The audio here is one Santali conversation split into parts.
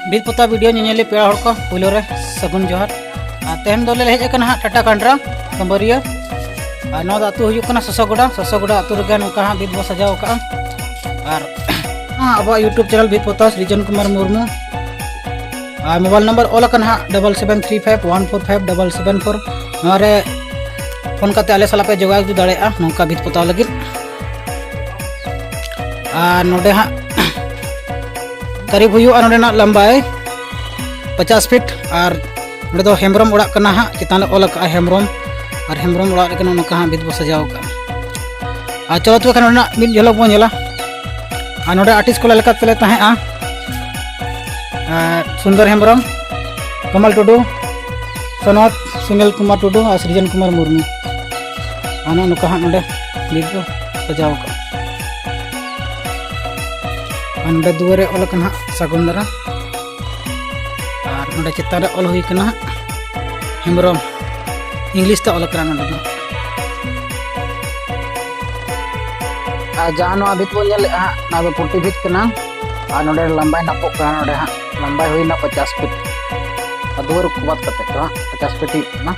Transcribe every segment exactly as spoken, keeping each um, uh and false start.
ᱵᱷᱤᱛ ᱯᱚᱛᱟᱣ ᱵᱷᱤᱰᱤᱭᱳ ᱧᱮᱧᱮᱞᱤᱭᱟᱹ ᱯᱮᱲᱟ ᱦᱚᱲ ᱠᱚ, ᱯᱳᱭᱞᱳ ᱨᱮ ᱥᱟᱹᱜᱩᱱ ᱡᱚᱦᱟᱨ᱾ ᱟᱨ ᱛᱮᱦᱮᱧ ᱫᱚᱞᱮ ᱦᱮᱡ ᱟᱠᱟᱱᱟ ᱦᱟᱸᱜ ᱴᱟᱴᱟ ᱠᱟᱱᱰᱨᱟ ᱠᱟᱢᱵᱟᱨᱤᱭᱟᱹ᱾ ᱟᱨ ᱱᱚᱣᱟ ᱫᱚ ᱟᱹᱛᱩ ᱦᱩᱭᱩᱜ ᱠᱟᱱᱟ ᱥᱚᱥᱚᱜᱚᱰᱟ᱾ ᱥᱚᱥᱚᱜᱚᱰᱟ ᱟᱹᱛᱩ ᱨᱮᱜᱮ ᱱᱚᱝᱠᱟ ᱦᱟᱸᱜ ᱵᱷᱤᱛ ᱵᱚ ᱥᱟᱡᱟᱣ ᱟᱠᱟᱫᱼᱟ᱾ ᱟᱨ ᱟᱵᱚᱣᱟᱜ YouTube ᱪᱮᱱᱮᱞ ᱵᱷᱤᱛ ᱯᱚᱛᱟᱣ ᱥᱨᱤᱡᱚᱱ ᱠᱩᱢᱟᱨ ᱢᱩᱨᱢᱩ᱾ ᱟᱨ ᱢᱳᱵᱟᱭᱤᱞ ᱱᱟᱢᱵᱟᱨ ᱚᱞ ᱟᱠᱟᱱᱟ ᱦᱟᱸᱜ double seven three five one four five double seven four. ᱱᱚᱣᱟ ᱨᱮ ᱯᱷᱳᱱ ᱠᱟᱛᱮ ᱟᱞᱮ ᱥᱟᱞᱟᱜ ᱯᱮ ᱡᱳᱜᱟᱡᱳᱜᱽ ᱫᱟᱲᱮᱭᱟᱜᱼᱟ ᱱᱚᱝᱠᱟ ᱵᱷᱤᱛ ᱯᱚᱛᱟᱣ ᱞᱟᱹᱜᱤᱫ᱾ ᱟᱨ ᱱᱚᱰᱮ ᱦᱟᱸᱜ ᱠᱟᱨᱤᱵ ᱦᱩᱭᱩᱜᱼᱟ ᱱᱚᱰᱮᱱᱟᱜ ᱞᱟᱢᱵᱟᱭ ᱯᱚᱪᱟᱥ ᱯᱷᱤᱴ᱾ ᱟᱨ ᱱᱚᱰᱮ ᱫᱚ ᱦᱮᱢᱵᱨᱚᱢ ᱚᱲᱟᱜ ᱠᱟᱱᱟ ᱦᱟᱸᱜ, ᱪᱮᱛᱟᱱ ᱨᱮ ᱚᱞ ᱟᱠᱟᱜᱼᱟ ᱦᱮᱢᱵᱨᱚᱢ᱾ ᱟᱨ ᱦᱮᱢᱵᱨᱚᱢ ᱚᱲᱟᱜ ᱨᱮᱜᱮ ᱱᱚᱜᱼᱚ ᱱᱚᱝᱠᱟ ᱦᱟᱸᱜ ᱵᱷᱤᱛ ᱵᱚ ᱥᱟᱡᱟᱣ ᱟᱠᱟᱜᱼᱟ᱾ ᱟᱨ ᱪᱚᱞᱚ ᱛᱚᱵᱮ ᱠᱷᱟᱱ ᱱᱚᱰᱮᱱᱟᱜ ᱢᱤᱫ ᱡᱷᱚᱞᱚᱠ ᱵᱚᱱ ᱧᱮᱞᱟ᱾ ᱟᱨ ᱱᱚᱰᱮ ᱟᱨᱴᱤᱥᱴ ᱠᱚ ᱞᱮᱠᱟᱛᱮᱞᱮ ᱛᱟᱦᱮᱸᱜᱼᱟ, ᱟᱨ ᱥᱩᱱᱫᱚᱨ ᱦᱮᱢᱵᱨᱚᱢ, ᱠᱚᱢᱚᱞ ᱴᱩᱰᱩ, ᱥᱚᱱᱚᱛ ᱥᱩᱱᱤᱞ ᱠᱩᱢᱟᱨ ᱴᱩᱰᱩ ᱟᱨ ᱥᱨᱤᱡᱚᱱ ᱠᱩᱢᱟᱨ ᱢᱩᱨᱢᱩ᱾ ᱟᱨ ᱱᱚᱜᱼᱚ ᱱᱚᱝᱠᱟ ᱦᱟᱸᱜ ᱱᱚᱰᱮ ᱵᱷᱤᱛ ᱵᱚ ᱥᱟᱡᱟᱣ ᱟᱠᱟᱜᱼᱟ᱾ ᱟᱨ ᱱᱚᱰᱮ ᱫᱩᱣᱟᱹᱨ ᱨᱮ ᱚᱞ ᱟᱠᱟᱱᱟ ᱦᱟᱸᱜ ᱥᱟᱹᱜᱩᱱ ᱫᱟᱨᱟᱢ᱾ ᱟᱨ ᱱᱚᱰᱮ ᱪᱮᱛᱟᱱ ᱨᱮ ᱚᱞ ᱦᱩᱭ ᱠᱟᱱᱟ ᱦᱮᱢᱵᱨᱚᱢ, ᱤᱝᱞᱤᱥ ᱛᱮ ᱚᱞ ᱠᱟᱱᱟ ᱱᱚᱰᱮ ᱫᱚ᱾ ᱟᱨ ᱡᱟᱦᱟᱸ ᱱᱚᱣᱟ ᱵᱷᱤᱛ ᱵᱚᱱ ᱧᱮᱞᱮᱫᱼᱟ ᱦᱟᱸᱜ, ᱱᱚᱣᱟ ᱫᱚ ᱯᱩᱴᱤ ᱵᱷᱤᱛ ᱠᱟᱱᱟ᱾ ᱟᱨ ᱱᱚᱰᱮ ᱞᱟᱢᱵᱟᱭ ᱱᱟᱯᱚᱜ ᱠᱟᱱᱟ, ᱱᱚᱰᱮ ᱦᱟᱸᱜ ᱞᱟᱢᱵᱟᱭ ᱦᱩᱭᱱᱟ ᱯᱚᱪᱟᱥ ᱯᱷᱤᱴ᱾ ᱟᱨ ᱫᱩᱣᱟᱹᱨ ᱠᱚ ᱵᱟᱫ ᱠᱟᱛᱮ ᱫᱚ ᱦᱟᱸᱜ ᱯᱚᱪᱟᱥ ᱯᱷᱤᱴ ᱦᱩᱭᱩᱜ ᱠᱟᱱᱟ᱾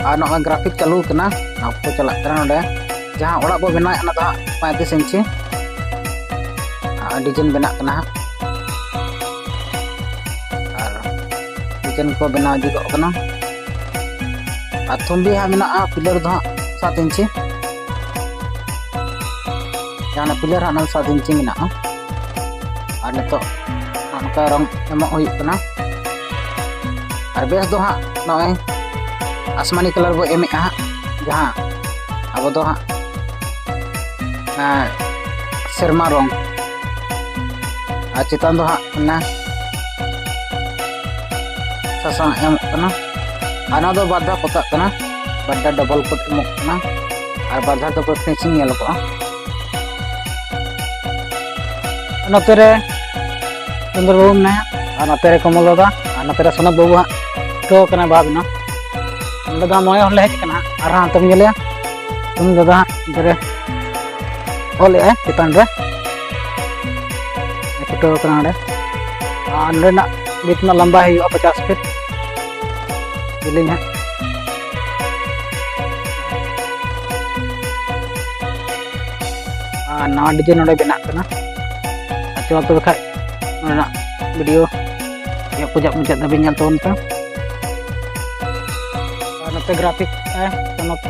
ᱟᱨ ᱱᱚᱜᱼᱚᱭ ᱜᱨᱟᱯᱷᱤᱠ ᱪᱟᱹᱞᱩ ᱠᱟᱱᱟ, ᱚᱱᱟ ᱠᱚ ᱪᱟᱞᱟᱜ ᱠᱟᱱᱟ᱾ ᱱᱚᱰᱮ ᱡᱟᱦᱟᱸ ᱚᱲᱟᱜ ᱵᱚ ᱵᱮᱱᱟᱣᱮᱫ, ᱚᱱᱟ ᱫᱚ ᱦᱟᱸᱜ ᱯᱚᱸᱭᱛᱨᱤᱥ ᱤᱧᱪᱤ ᱰᱤᱡᱟᱭᱤᱱ ᱵᱮᱱᱟᱜ ᱠᱟᱱᱟ ᱦᱟᱸᱜ᱾ ᱟᱨ ᱰᱤᱡᱟᱭᱤᱱ ᱠᱚ ᱵᱮᱱᱟᱣ ᱡᱩᱛᱚᱜ ᱠᱟᱱᱟ᱾ ᱟᱨ ᱛᱷᱩᱢᱵᱤ ᱦᱟᱸᱜ ᱢᱮᱱᱟᱜᱼᱟ, ᱯᱤᱞᱟᱨ ᱫᱚ ᱦᱟᱸᱜ ᱥᱟᱛ ᱤᱧᱪᱤ᱾ ᱡᱟᱦᱟᱸ ᱯᱤᱞᱟᱨ ᱦᱟᱸᱜ ᱚᱱᱟ ᱥᱟᱛ ᱤᱧᱪᱤ ᱢᱮᱱᱟᱜᱼᱟ᱾ ᱟᱨ ᱱᱤᱛᱚᱜ ᱚᱱᱠᱟ ᱨᱚᱝ ᱮᱢᱚᱜ ᱦᱩᱭᱩᱜ ᱠᱟᱱᱟ᱾ ᱟᱨ ᱵᱮᱥ ᱫᱚ ᱦᱟᱸᱜ ᱱᱚᱜᱼᱚᱭ ᱟᱥᱢᱟᱱᱤ ᱠᱟᱞᱟᱨ ᱵᱚ ᱮᱢᱮᱜᱼᱟ ᱦᱟᱸᱜ, ᱡᱟᱦᱟᱸ ᱟᱵᱚ ᱫᱚ ᱦᱟᱸᱜ, ᱮᱸ, ᱥᱮᱨᱢᱟ ᱨᱚᱝ᱾ ᱟᱨ ᱪᱮᱛᱟᱱ ᱫᱚ ᱦᱟᱸᱜ ᱚᱱᱟ ᱥᱟᱥᱟᱝ ᱮᱢᱚᱜ ᱠᱟᱱᱟ᱾ ᱟᱨ ᱱᱚᱣᱟ ᱫᱚ ᱵᱟᱨ ᱫᱷᱟᱣ ᱯᱚᱛᱟᱜ ᱠᱟᱱᱟ, ᱵᱟᱨ ᱫᱷᱟᱣ ᱰᱚᱵᱚᱞ ᱠᱳᱴ ᱮᱢᱚᱜ ᱠᱟᱱᱟ᱾ ᱟᱨ ᱵᱟᱨ ᱫᱷᱟᱣ ᱫᱚ ᱯᱷᱤᱱᱤᱥᱤᱝ ᱧᱮᱞᱚᱜᱚᱜᱼᱟ᱾ ᱱᱚᱛᱮ ᱨᱮ ᱪᱚᱱᱫᱨᱚ ᱵᱟᱹᱵᱩ ᱢᱮᱱᱟᱭᱟ, ᱟᱨ ᱱᱚᱛᱮ ᱨᱮ ᱠᱚᱢᱚᱞ ᱫᱟᱫᱟ, ᱟᱨ ᱱᱚᱛᱮ ᱨᱮ ᱥᱚᱱᱚᱛ ᱵᱟᱹᱵᱩ ᱦᱟᱸᱜ ᱪᱷᱩᱴᱟᱹᱣ ᱠᱟᱱᱟ ᱵᱟᱦᱟ ᱵᱮᱱᱟᱣ᱾ ᱱᱚᱸᱰᱮ ᱫᱚ ᱦᱟᱸᱜ ᱢᱚᱬᱮ ᱦᱚᱲ ᱞᱮ ᱦᱮᱡ ᱟᱠᱟᱱᱟ ᱦᱟᱸᱜ, ᱟᱨ ᱦᱟᱸᱜ ᱦᱟᱱᱛᱮ ᱵᱚᱱ ᱧᱮᱞᱮᱭᱟ ᱥᱚᱱᱚᱛ ᱫᱟᱫᱟ ᱦᱟᱸᱜ ᱚᱱᱛᱮ ᱨᱮ ᱚᱞᱮᱜᱼᱟᱭ ᱪᱮᱛᱟᱱ ᱨᱮ, ᱪᱷᱩᱴᱟᱹᱣ ᱠᱟᱱᱟ ᱚᱸᱰᱮ᱾ ᱟᱨ ᱱᱚᱸᱰᱮᱱᱟᱜ ᱵᱷᱤᱛ ᱨᱮᱱᱟᱜ ᱞᱟᱢᱵᱟ ᱦᱩᱭᱩᱜᱼᱟ ᱯᱚᱪᱟᱥ ᱯᱷᱤᱴ ᱡᱮᱞᱮᱧ ᱦᱟᱸᱜ᱾ ᱟᱨ ᱱᱟᱣᱟ ᱰᱤᱡᱟᱭᱤᱱ ᱱᱚᱸᱰᱮ ᱵᱮᱱᱟᱜ ᱠᱟᱱᱟ᱾ ᱟᱨ ᱪᱚ ᱛᱚᱵᱮ ᱠᱷᱟᱡ ᱱᱚᱸᱰᱮᱱᱟᱜ ᱵᱷᱤᱰᱤᱭᱳ ᱮᱦᱚᱵ ᱠᱷᱚᱱᱟᱜ ᱢᱩᱪᱟᱹᱫ ᱫᱷᱟᱹᱵᱤᱡ ᱧᱮᱞ ᱛᱟᱵᱚᱱ ᱯᱮ᱾ ᱟᱨ ᱱᱚᱛᱮ ᱜᱨᱟᱯᱷᱤᱠ ᱟᱭ ᱪᱚᱱᱚᱛ᱾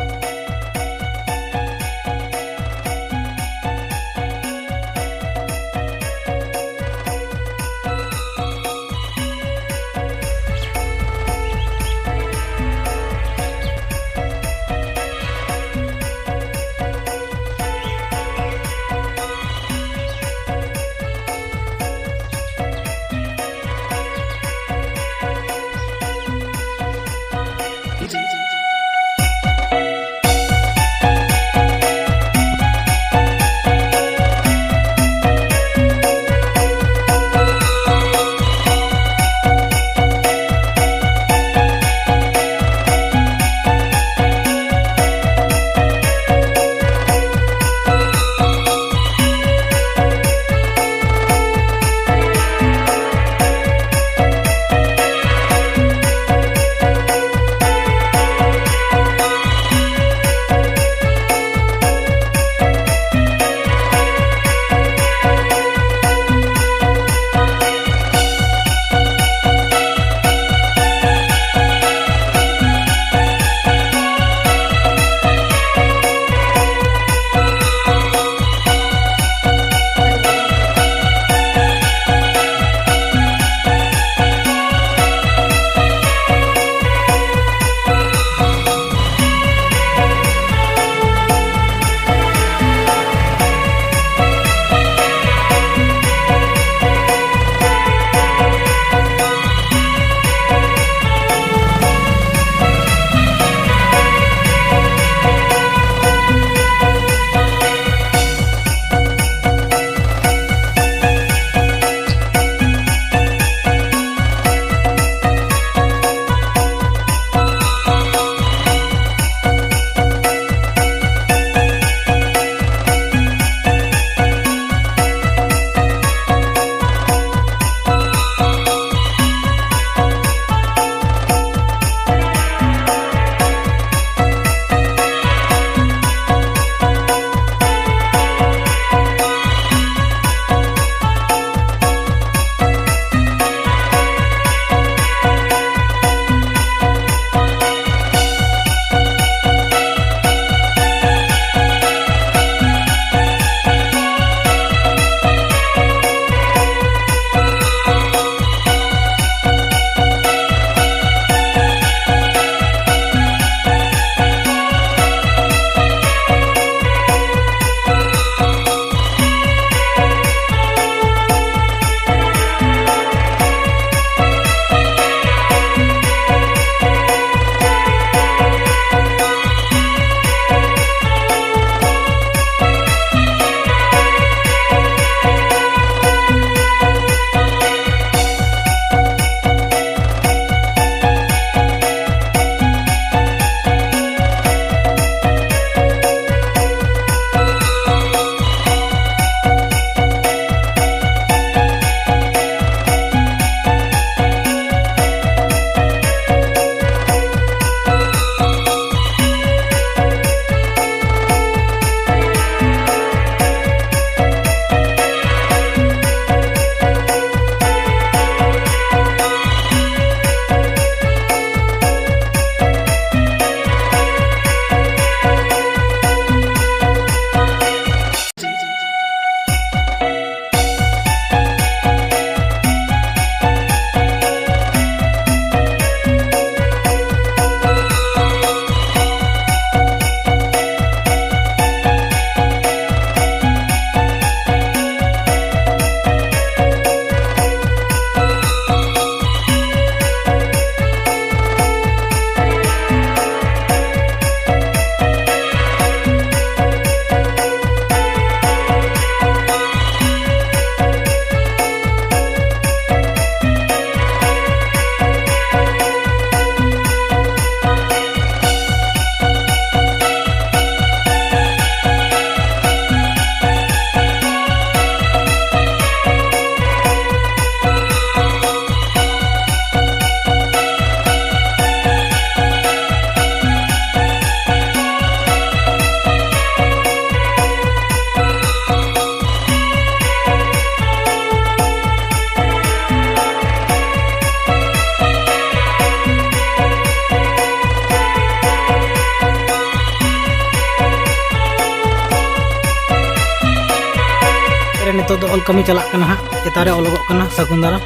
ᱱᱤᱛᱚᱜ ᱫᱚ ᱚᱞ ᱠᱟᱹᱢᱤ ᱪᱟᱞᱟᱜ ᱠᱟᱱᱟ ᱦᱟᱸᱜ, ᱪᱮᱛᱟᱱ ᱨᱮ ᱚᱞᱚᱜᱚᱜ ᱠᱟᱱᱟ ᱥᱟᱹᱜᱩᱱ ᱫᱟᱨᱟᱢ᱾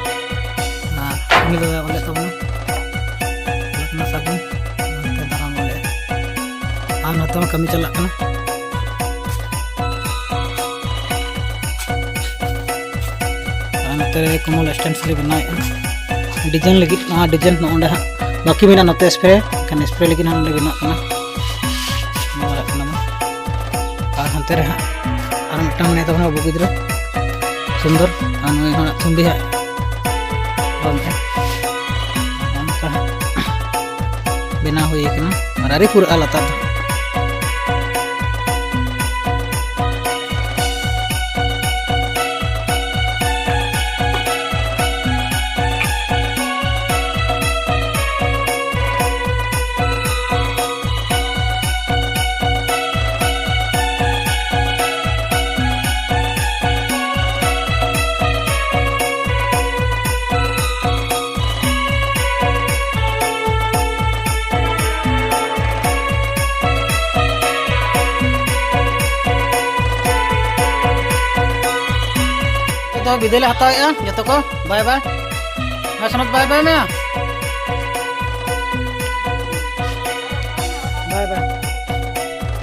ᱟᱨ ᱩᱱᱤ ᱫᱚ ᱚᱞᱮᱫ ᱛᱟᱵᱚᱱᱟ, ᱚᱞᱮᱫ ᱠᱟᱱᱟ ᱥᱟᱹᱜᱩᱱ, ᱱᱚᱛᱮ ᱫᱟᱨᱟᱢ ᱚᱞᱮᱫ᱾ ᱟᱨ ᱱᱚᱛᱮ ᱢᱟ ᱠᱟᱹᱢᱤ ᱪᱟᱞᱟᱜ ᱠᱟᱱᱟ᱾ ᱟᱨ ᱱᱚᱛᱮ ᱨᱮ ᱠᱚᱢᱚᱞ ᱥᱴᱮᱱᱥᱤᱞ ᱵᱮᱱᱟᱣᱮᱫᱼᱟ ᱰᱤᱡᱟᱭᱤᱱ ᱞᱟᱹᱜᱤᱫ᱾ ᱱᱚᱣᱟ ᱰᱤᱡᱟᱭᱤᱱ ᱱᱚᱜᱼᱚ ᱱᱚᱸᱰᱮ ᱦᱟᱸᱜ ᱵᱟᱹᱠᱤ ᱢᱮᱱᱟᱜᱼᱟ, ᱱᱚᱛᱮ ᱥᱯᱨᱮ, ᱮᱱᱠᱷᱟᱱ ᱥᱯᱨᱮ ᱞᱟᱹᱜᱤᱫ ᱦᱟᱸᱜ ᱱᱚᱸᱰᱮ ᱵᱮᱱᱟᱜ ᱠᱟᱱᱟ᱾ ᱱᱚᱣᱟ ᱵᱮᱱᱟᱜ ᱠᱟᱱᱟ᱾ ᱟᱨ ᱦᱟᱱᱛᱮ ᱨᱮ ᱦᱟᱸᱜ ᱟᱨ ᱢᱤᱫᱴᱟᱝ ᱢᱮᱱᱟᱭ ᱛᱟᱵᱚᱱᱟ ᱵᱟᱹᱵᱩ ᱜᱤᱫᱽᱨᱟᱹ ᱥᱩᱱᱫᱚᱨ, ᱟᱨ ᱱᱩᱭ ᱦᱚᱸ ᱛᱷᱩᱢᱵᱤ ᱦᱟᱸᱜ ᱵᱚᱞ ᱮᱱᱮᱡ᱾ ᱚᱱᱠᱟ ᱦᱟᱸᱜ ᱵᱮᱱᱟᱣ ᱦᱩᱭ ᱠᱟᱱᱟ ᱟᱨ ᱟᱹᱣᱨᱤ ᱯᱩᱨᱟᱹᱜᱼᱟ ᱞᱟᱛᱟᱨ ᱫᱚ᱾ ᱫᱚ ᱵᱤᱫᱟᱹᱭ ᱞᱮ ᱦᱟᱛᱟᱣᱮᱫᱼᱟ ᱡᱚᱛᱚ ᱠᱚ᱾ ᱵᱟᱭ ᱵᱟᱭ᱾ ᱢᱟ ᱥᱚᱱᱚᱛ, ᱵᱟᱭ ᱵᱟᱭ ᱢᱮ᱾